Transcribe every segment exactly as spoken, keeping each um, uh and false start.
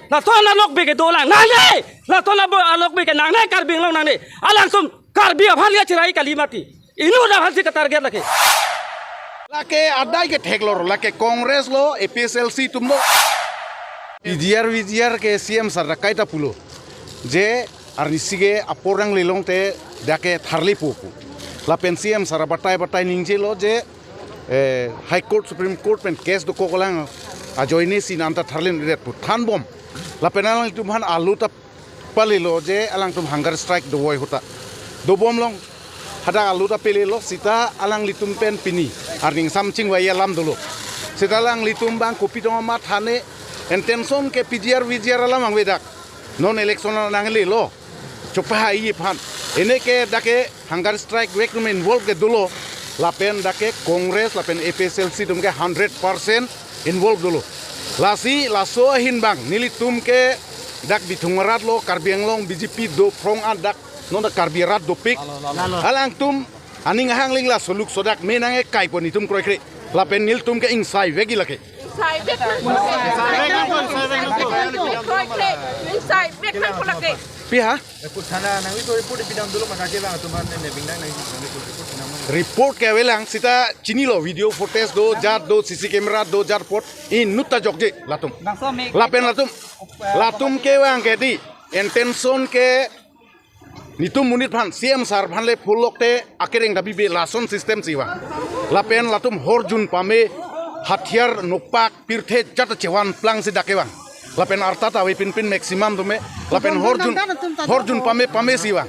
Lason alokbe ke dolang nangne. Lason abo alokbe ke nangne, Karbi Anglong nangne. Alangtum Karbi aphan ke chirai kali mati. Inut aphansi ke target lake. Lake adai ke theklor, lake Congress lo, A P H L C atum lo. P G R V G R ke C M sir ta kaita pulo. Je arnisi ke apor nangle longte dak ke tharlepo pu. Lapen C M sir batai batai ningjelo je, eh, High Court, Supreme Court pen case dokok alang ajoinesi nanta tharle-det pu thanbom. Lapen alanglitum aphan alu ta palelo je alangtum hunger strike dovoi ahut ta dobom long. Hadak alu ta palelo seta alanglitum pen pini arni ingsam chingvai alam dolo. Seta alanglitum abang kopi tong amat hane, intention ke P G R V G R alam angvedak. Non election nanglelo. Chopahai aphan. Ene ke dak ke hunger strike vek atum involve ke dolo. Lapen dak ke Congress lapen A P H L C atum ke hundred percent involve dolo. Lasi laso ahin abang nelitum ke dak Bithung arat lo, Karbi Anglong B J P do phrong an dak non dak Karbi arat dopik. Alangtum aning ahang lingla soluk sodak me nang-e kaipon itum kroikre. Lapen nelitum ke ingsai vekji lake. Ingsai vek nang. Ingsai vek nang. Kroikre. Ingsai vek nang ko lake. Pi ha? Ekut thana nang itu report pidam dulu maka ke bang teman ne bing nang nang itu report pidam nang. Report ke avelang seta chinilo, video footage do, jat do, C C camera do, jat pot inut ta jokje latum. Lapen latum, latum ke vang ke di, intention ke nitum monit aphan, C M sir aphan le phulok te akereng ta bibe, lason system si vang. Lapen latum horjun pame, hathiar nopak pirthe jat chevan plangsi dak ke vang. Lapen arta ta ave pinpin maximum atum me. Lapen horjun, horjun pame pame si vang.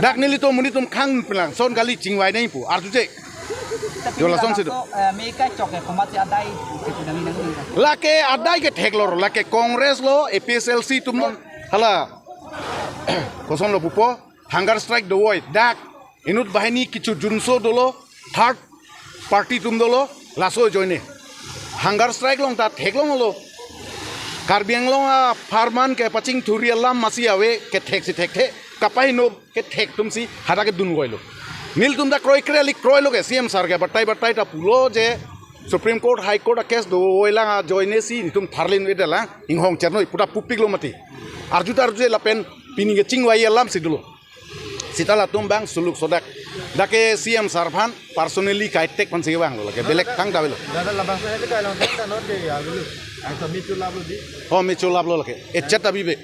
Dak nelitum monit atum khang pinlang son kali chingvai nangji pu arjuje. Yo lason si do. Eh, me kachok ke komat si adai ke pinang nang. Lake adai ke theklor, lake Congress lo, A P H L C atum lo. Hala. Koson lo pupo, hunger strike dovoi, dak inut banghini kichu junso dolo, third party atum dolo, laso ajoine hunger strike long ta theklonglo. Karbi Anglong apharman ke pachingthurji alam masi ave, kethek si thekthe, kapaheno kethek atumsi hadak ke dunvoilo. Nelitum ta kroikre, alik kroilo ke, C M sir ke batai batai ta pulo je Supreme Court, High Court a case dovoi lang ajoinesi nitum tharle-det lang, inghong chernoi pu ta pupiklo mati. Arju ta arjuje lapen pini ke chingvai alam si dolo. Seta latum abang soluk sodak. Dak ke C M sir aphan personally kaitek aphan si vanglo lake, belek thang ta avelo. Dada labang sa ke dalam thang ta not de ya dulu. Ang sa michu lablo di. Oh, michu lablo lake. Echat ta bibe.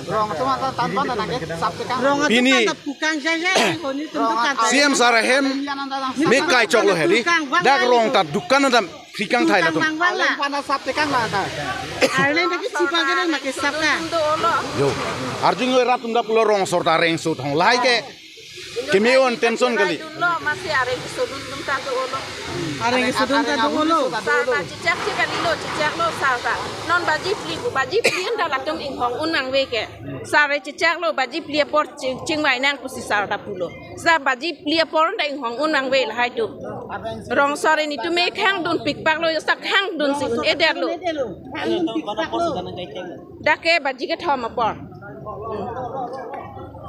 Rong atum anta tanpa na nangke sap tekang. Rong atum pini anta pukang jai jai, honi tum tu kanta. C M sir ahem me kaichoklo he di. Dak rong ta dukan anta phikang thai latum. Bang bang la. Pana sap tekang la ta. Arleng bagi chipang ke nang make sap ka. Yo. Arjun yo rat atum ta pulo rong asor ta reng sut hong. Lahai ke keme-o intention kali. Dunlo, masi areng kesodun atum ta do-olo. Areng kesodun ta do-olo. Sar ta chechak che kalilo, chechaklo sar ta. Non baji phli pu, baji phli anta latum inghong un nangve ke. Sar re chechaklo, baji phli apor ching, chingvai nang pusi sar ta pulo. Sar baji phli apor anta inghong un nangve lahai atum. Rong asor nitum me khang dunpik paklo, yo sak khang dunsi un-edetlo. Dak ke baji kethom apor.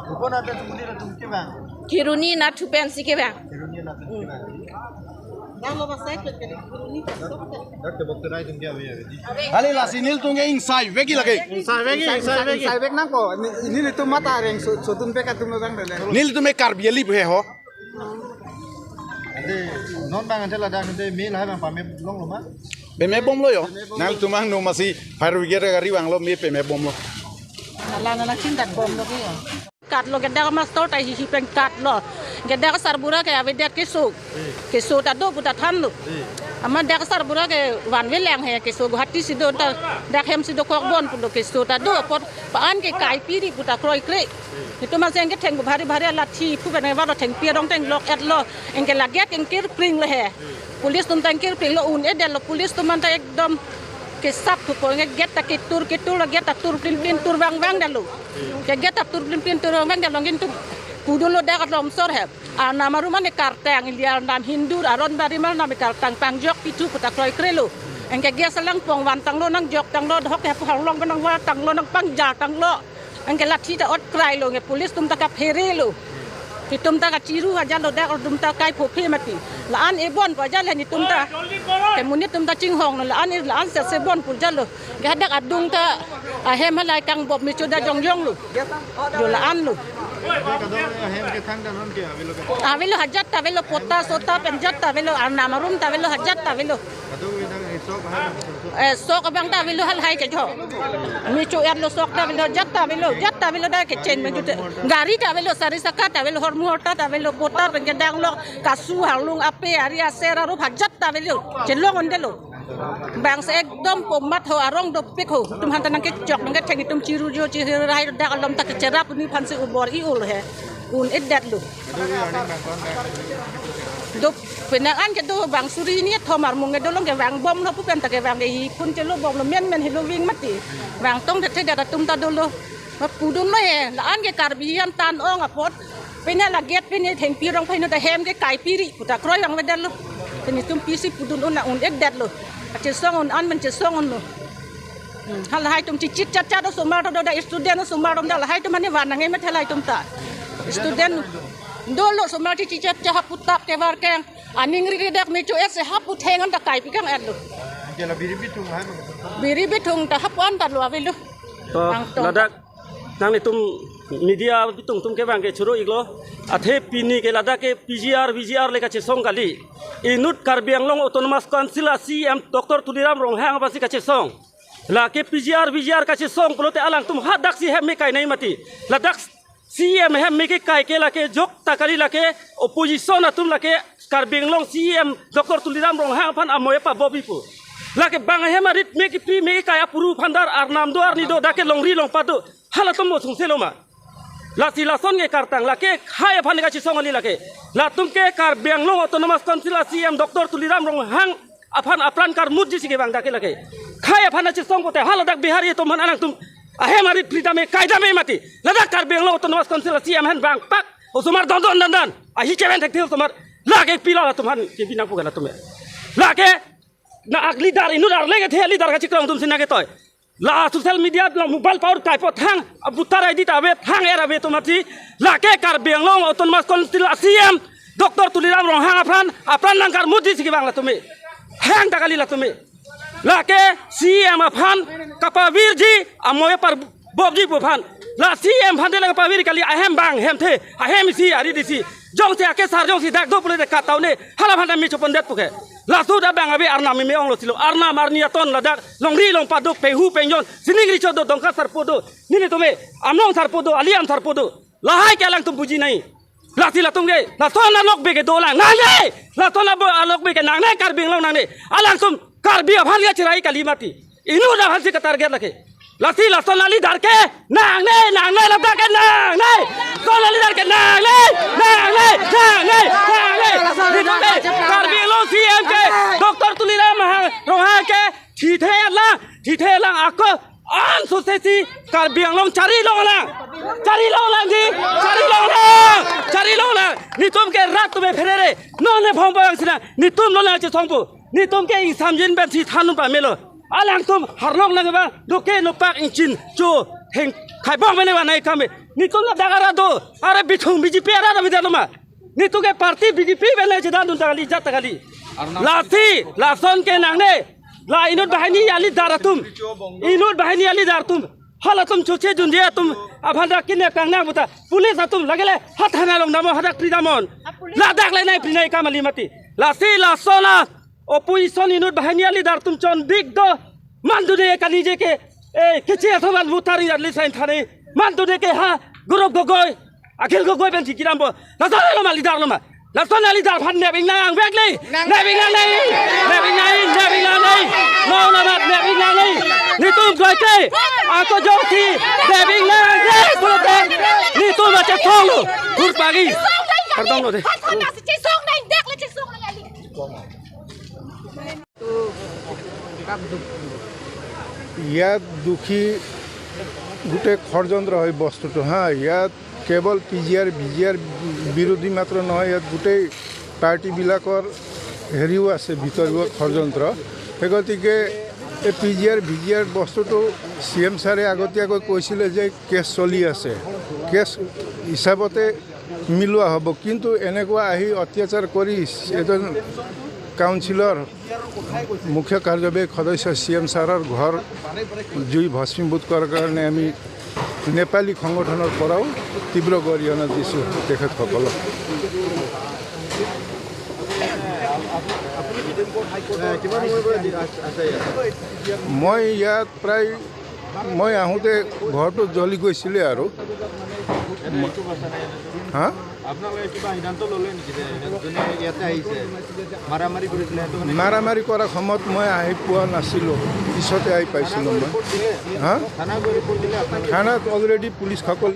Upo na pen sumuni na tum ke bang. Kheroni nathu pensi ke bang. Kheroni nathu ke bang. Dang lo ba sai pet ke Kheroni ke sok ke. Dak tebok terai tum ke ave ave di. Kali lasi nelitum ke ingsai vekji lake. Ingsai vekji, ingsai vekji. Ingsai vek nangpo. Ni, nelitum mata reng so, sodun pek atum lo bang dele. Nelitum ke Karbi ali he ho. Ante non bang ante ladak ante me lahai bang pame longlo ma? Peme bomlo yo. Nangtum angno masi fire brigade gari vanglo, me peme bomlo. Ala nana chindat bomlo ke yo. Katlo ke dak master ta hihi pen katlo. Ke dak sarbura ke avedet keso. Keso ta do pu ta thanlo. Amat dak sarbura ke vanve lang he, keso Guwahati si do ta dak hem si dokok bon pulo, keso ta do apot pa-an ke kai piri pu ta kroikre. Itum aseng ke thengpo bhari bhari alathi pu bene valo thengpi arong tenglok-etlo. Anke la gate ingkirpring lo he. Police atum ta ingkirpring lo, un-edetlo police atum anta ekdom kesap thupo, anke gate ta ketur ketur lo, gate ta tur plin plin tur vang vang detlo. Ke gate ta tur plin plin tur vang vang detlo, anke itum pudunlo dak alom asor he. Arnam arum ane kartang, ili arnam Hindu, aron bari arnam kartang pangjok pithu pu ta kroikrelo. Anke gas alang pong van tanglo, nangjok tanglo, dohok ke pu harlong pen nangva tanglo, nangpangja tanglo. Anke lathi ta ot krailo, anke police atum ta kapherelo. Itum ta kachiru aja lo dak atum ta kai phophe mati. La-an ibon pu ajat le netum ta. Ke monit atum ta chinghong lo, la-an i, la-an sese bon pu ajat lo. Ke hadak adung ta ahem halai kangbop mecho da jongjong lo. Jo la-an lo. Kadokave ahem kethang ta non ke avelo ke? Avelo, ajat ta avelo, pota sota pen ajat ta avelo, arnam arum ta avelo, ajat ta avelo. Kadokave tang, eh, sok ahem, sok. Eh, sok abang ta avelo halahai ke jo. Mecho er lo, sok ta avelo, ajat ta avelo, ajat ta avelo, dak ke chen mecho te. Gari ta avelo, sari saka ta avelo, hormu horta ta avelo, pota pen kedang lo, kasu harlung ape ari aser arup ajat ta avelo. Chelong un-edetlo. Bang se ekdom po mat ho, arong dopik ho. Itum aphan ta nangkechok nangketheng, itum chiru jo chiru rai dak alom ta kecherap ni aphan si ubor i-ul he. Un-edetlo. Dopik penang an kedo bang suri ni thom armung kedo along kevang bomlo pu pen ta kevang ke hi phun chelo bomlo, menmen helo ving mati. Vang tong thethe dak atum ta dolo. Pudunlo he, la-an ke Karbi an tan-ong apot. Pine la gate pine thengpi rong pine ta hem ke kaipiri pu ta kroi vang avedetlo. Pine itum pisi pudun un-un-edetlo. Kachesong un-an men chesong unlo. Hmm, halahai atum chichit chat chat osomar do, da student osomar do, da lahai atum mane van nang-e mate lahai atum ta. Student dolo osomar chichit chat chat hapu tap kevar keng. Aning riri dak mecho ese hapu theng an ta kaipi kang-etlo. Ke la biri bithung hai mang. Biri bithung ta hapu an ta lo avelo. To, Angtong. Ladak nanglitum media bithung atum kevang ke choro-iklo. Athe pini ke ladak ke P G R, V G R le kachesong kali. Inut Karbi Anglong Autonomous Council a C E M Doctor Tuliram Ronghang aphan si kachesong. Lake P G R, V G R kachesong pulote alangtum hadak si hem me kainei mati. Ladak C E M hem me kekai ke lake jok ta kali, lake opposition atum lake Karbi Anglong C E M Doctor Tuliram Ronghang aphan amoye pabobji pu. Lake bang hem arit me kepi me kekai apuru aphan dar arnam do arni do dak ke longri longpat do. Halatum mo sungse lo ma. Lasi lason ke kartang lake hai aphan kachesong kali lake. Latum ke Karbi Anglong Autonomous Council a C E M Doctor Tuliram Ronghang aphan apran karmutji si kevang dak ke lake. Hai aphan kachesong pote haladak Bihari atum aphan alangtum ahem arit pri dam-e kai dam-e mati. Ladak Karbi Anglong Autonomous Council a C E M aphan bang pak osomar don don dan dan. Ahi chemen thekthel osomar. Lake pilo latum aphan kebi nangpu ke latum he. Lake na ak leader inut arleng athe leader kachikrong atum si nangketoi. La social media la mobile power kaipo thang, a voter I D ta ave thang, er ave atum aphan si, lake Karbi Anglong Autonomous Council a C E M Doctor Tuliram Ronghang aphan apran nangkarmutji si kevang latum he. Hang ta kali latum he. Lake C E M aphan kapavirji, amoye parbobji pu aphan. La C E M aphan de la pavir kali, ahem bang hem the, ahem isi arit isi. Jongsi akesar jongsi dak do pulote katau ne, hala aphan ta mecho pondet pu ke. Laso ta bang ave arnam me onglo silo, arnam arni aton ladak longri longpat do, pehu penjon, sining richo do, Dongka sarpo do, nelitum he, Amlong sarpo do, Alian sarpo do. Lahai ke alangtum buji nai. Lasi latum ke, lason alokbe ke dolang nangne. Lason abo alokbe ke nangne, Karbi Anglong nangne. Alangtum Karbi aphan ke cherai kali mati. Inut aphan si katarget lake. Lasi lason a leader ke nangne, nangne, ladak ke nangne. Lason a leader ke nangne, nangne, nangne, nangne. Latum ke Karbi Anglong C E M ke Doctor Tuliram Ronghang ke thithe lang, thithe lang ako an sosesi Karbi Anglong chari longlang. Chari longlangji, chari longlang, chari longlang. Netum ke rat atum apherere. Non ne phong bang sina. Netum non ne chesong pu. Netum ke ingsamjin pen si than un pamelo. Alangtum harlok nang ba. Doke nopak ingchin cho heng khai bong mene ba nai kame. Netum ladak arat do. Are bithung B J P arat avedetlo ma. Netum ke party B J P bene chedan dun ta kali, jat ta kali. Lasi, lason ke nangne. La inut banghini a leader atum. Inut banghini a leader atum. Halatum choche junje atum. Aphan dak kine kang nang puta. Police atum lagele hat hana long damo hadak pri damnon. Ladak le nai pri nai kam kali mati. Lasi lason a opposition inut banghini a leader atum chondik do. Man dune kali je ke. Eh, keche atum an voter in at least sign thane. Man dune ke ha Gaurav Gogoi. Akhil Gogoi pen si kedam bo. Lason lo ma leader lo ma. Lason a leader aphan nep ingnang vek le. Nep ingnang le. Nep ingnang, nep ingnang le. No na mat nep ingnang le. Netum goi ke. Ako jongsi nep ingnang le. Pulote netum ma chesong lo. Kurpagi. Kardom lo de. ইয়াত দুখী গোটেই ষড়যন্ত্ৰ হয় বস্তুটো, হা। ইয়াত কেৱল P G আৰ, ভি জি আৰ বিৰোধী মাত্ৰ নহয়, ইয়াত গোটেই পাৰ্টিবিলাকৰ হেৰিও আছে, ভিতৰুৱা ষড়যন্ত্ৰ। সেই গতিকে এই পি জি আৰ, ভি জি আৰ বস্তুটো চি এম ছাৰে আগতীয়াকৈ কৈছিলে যে কেছ চলি আছে, কেছ হিচাপতে মিলোৱা হ'ব। কিন্তু এনেকুৱা আহি অত্যাচাৰ কৰি এজন কাউন্সিলৰ মুখ্য কাৰ্যবাহী সদস্য চি এম ছাৰৰ ঘৰ জুই ভস্মীভূত কৰাৰ কাৰণে আমি নেপালী সংগঠনৰ পৰাও তীব্ৰ গৰিহণা দিছোঁ তেখেতসকলক। কিমান সময় পৰা দি- আছে- আছে ইয়াত? মই ইয়াত প্ৰায়, মই আহোঁতে ঘৰটো জ্বলি গৈছিলে আৰু। হা? আপোনালোকে কিবা সিদ্ধান্ত ল'লে নেকি যে যোনে ইয়াতে আহিছে মাৰামাৰি কৰিছিলে সেইটো মানে মাৰামাৰি কৰা সময়ত মই আহি পোৱা নাছিলোঁ, পিছতে আহি পাইছিলোঁ মই। ৰিপৰ্ট দিলে? হা? থানাত গৈ ৰিপৰ্ট দিলে আপোনালোকে? থানাত অলৰেডি পুলিচসকল